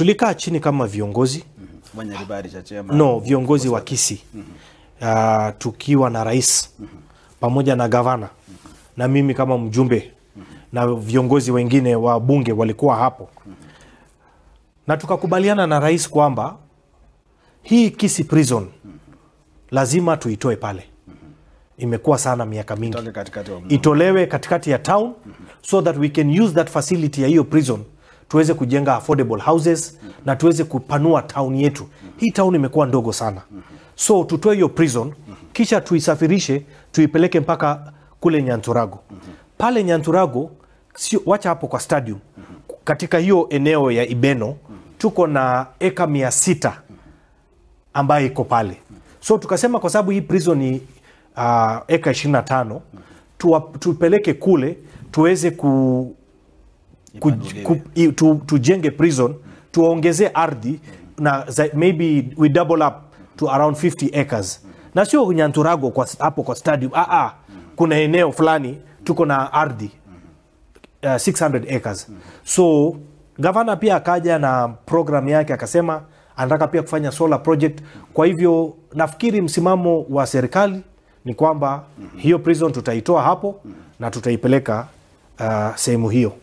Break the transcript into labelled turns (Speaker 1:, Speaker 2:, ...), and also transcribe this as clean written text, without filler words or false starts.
Speaker 1: Tulikaa chini kama viongozi no, viongozi wa Kisii tukiwa na rais pamoja na gavana na mimi kama mjumbe na viongozi wengine wa bunge walikuwa hapo. Na tukakubaliana na rais kwamba hii Kisii prison lazima tuitoe pale. Imekuwa sana miaka mingi. Itolewe katikati ya town so that we can use that facility ya hiyo prison tuweze kujenga affordable houses na tuweze kupanua town yetu. Hii town imekuwa ndogo sana. So tutoe hiyo prison kisha tuisafirishe tuipeleke mpaka kule Nyanturago. Pale Nyanturago, sio, wacha hapo kwa stadium. Katika hiyo eneo ya Ibeno tuko na eka 600 ambayo iko pale. So tukasema kwa sababu hii prison ni eka 25, tupeleke kule tuweze tujenge prison, tuongezee ardhi na maybe we double up to around 50 acres. Na sio Nyanturago kwa hapo kwa stadium. Kuna eneo fulani tuko na ardhi 600 acres. So gavana pia akaja na program yake akasema anataka pia kufanya solar project. Kwa hivyo nafikiri msimamo wa serikali ni kwamba hiyo prison tutaitoa hapo na tutaipeleka sehemu hiyo.